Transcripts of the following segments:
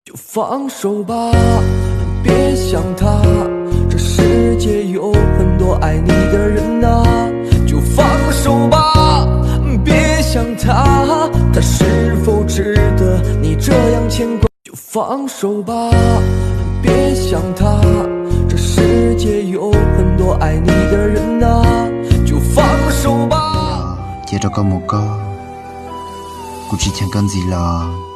就放手吧，别想他，这世界有很多爱你的人啊。就放手吧，别想他，他是否值得你这样牵挂？就放手吧，别想他，这世界有很多爱你的人啊。就放手吧。Cia rau koj mus koj, kuv tsis cheem koj ntxiv los.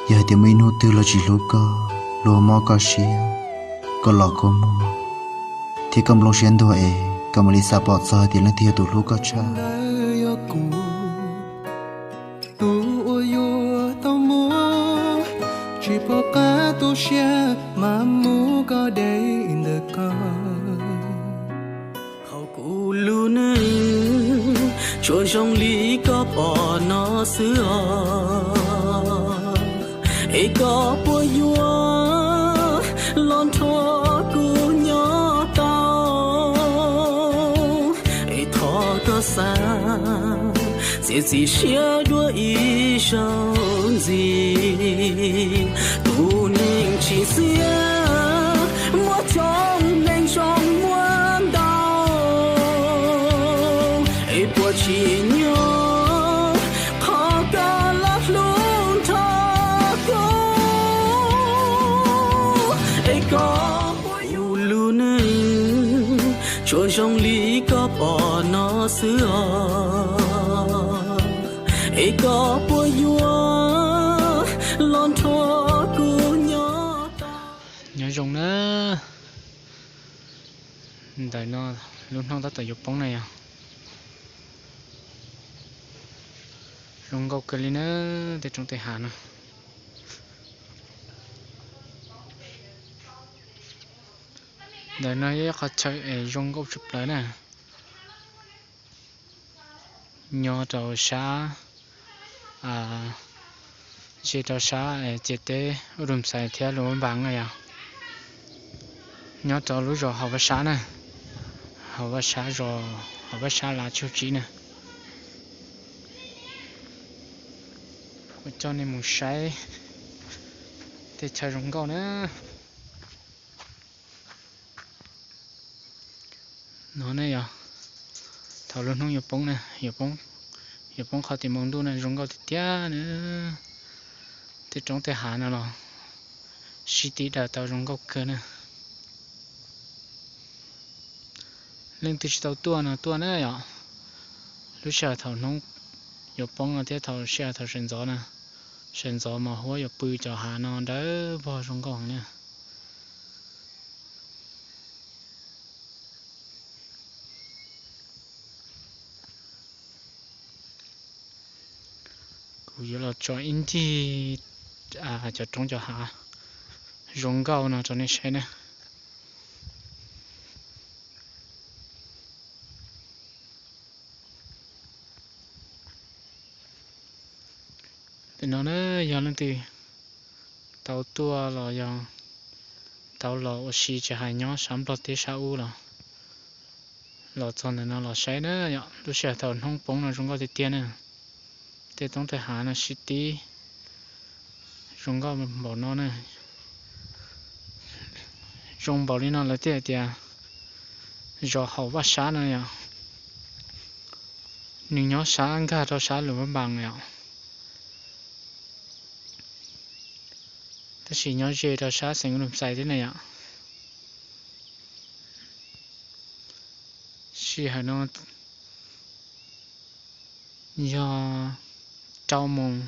Yog hais tias muaj ib hnub twg luag tsis hlub koj, luag mob koj siab, koj los kua muag, thiab koj nplooj siab ntuag es koj mam li xav pom txog hais tias leej twg yog tus hlub koj tshaj. Ntawd yog kuv, tus uas yuav tau muab tsis pom qab tu siab mas muab koj de ntawm koj. Hauv kuv lub neej tsuas zoo li koj pom no xwb os. Es koj puas yuav los nrog kuv nyob tau? Es thov koj xav txiav txim siab dua ib zaug ntxiv. Tus neeg tsis xiam muaj coob leej zoo muaj ntau, es puas tsim nyog qhov koj los hlub nrog kuv? Es koj puas yuav, lub neej tsuas zoo li koj pom no xwb os. Es koj puas yuav los nrog kuv nyob? Nyob zoo na. Ntawm no lub hnub tab tom yuav poob na yog. Zoo nkauj kawg li na, tej roob tej hav no. Ntawm no yog ib qhov chaw es zoo nkauj tshaj plaws na. Nyob rau sab, ze rau sab ciam teb Udomxais thiab Luam Npas na yog. Nyob rau lub zos Hauv Vaj Sab na, Hauv Vaj Sab zos, Hauv Vaj Sab Lav Tsuj Tsib na. Kuv coj nej mus saib tej chaw zoo nkauj na. No ne yog thaum lub hnub yuav poob na, yuav poob qhov tim npoo ntuj na zoo nkauj tiag tiag na. Tej roob tej hav no los sib tib daws tau zoo nkauj kawg na. Leej twg tsis tau tuaj no tuaj na yom. Lub sij hawm thaum hnub yuav poob no thiab thaum sij hawm thaum sawv ntxov na, sawv ntxov mas huab yuav pw cov hav no dawb vog zoo nkauj heev na. Kuv yuav los tso ib ncig cov roob cov hav zoo nkauj no rau nej saib na. Tam no na, yog leej twg tau tuaj los yog tau los ua si tsis hais nyob sab Nplog teb sab ub los, los txog ntawm no los saib na yom. Lub sij hawm thaum hnub poob no zoo nkauj tiag tiag na. Tej roob tej hav no sib tib zoo nkauj npaum no na. Zoo npaum li no lawv thiaj hais tias zos Hauv Vaj Sab no yom. Nws nyob sab nkag rau sab Luam Npas yom, tab sis nyob ze rau sab xeev Udomxais thiab na yom. Sij hawm no yog rau moos,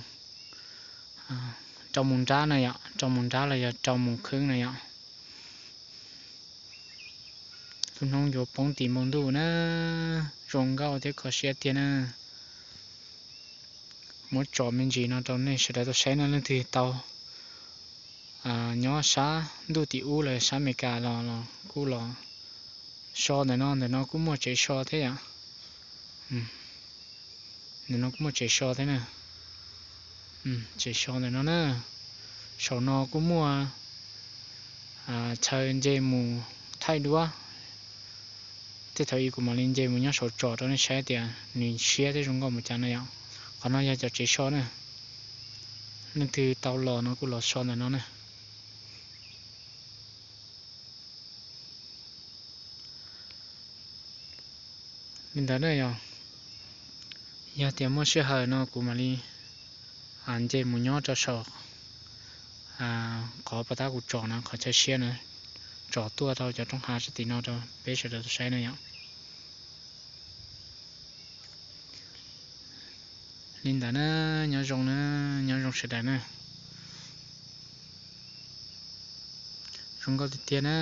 rau moos nrab na yom, rau moos nrab los yog rau moos khwb na yom. Lub hnub yuav poob tim npoo ntuj na, zoo nkauj thiab kho siab tiag na. Muab tso me ntsis no rau nej sawv daws tau saib na, leej twg tau nyob sab ntuj tim ub los sab Amelikas los kuj los so ntawm no, ntawm no kuj muaj tsev so thiab yom. Ntawm no kuj muaj tsev so thiab na. Tsev so ntawm no na, saum no kuj muaj chaw nce mus thaij duab. Tej thaum ub kuv mam li nce mus nyob saum tsom rau nej saib tias nws siab thiab zoo nkauj mus cas na yom. Qhov no yog cov tsev so na. Leej twg tau los no kuj los so ntawm no na. Li ntawd na yog, yog tias muaj sij hawm no kuv mam li nce mus nyob rau saum qhov pov tab kuv tsom na, qhov chaw siab na, tsom tuaj rau cov roob hav sab tim no rau peb sawv daws tau saib na yom. Li ntawd na, nyob zoo na, nyob zoo sawv daws na. Zoo nkauj tiag tiag na.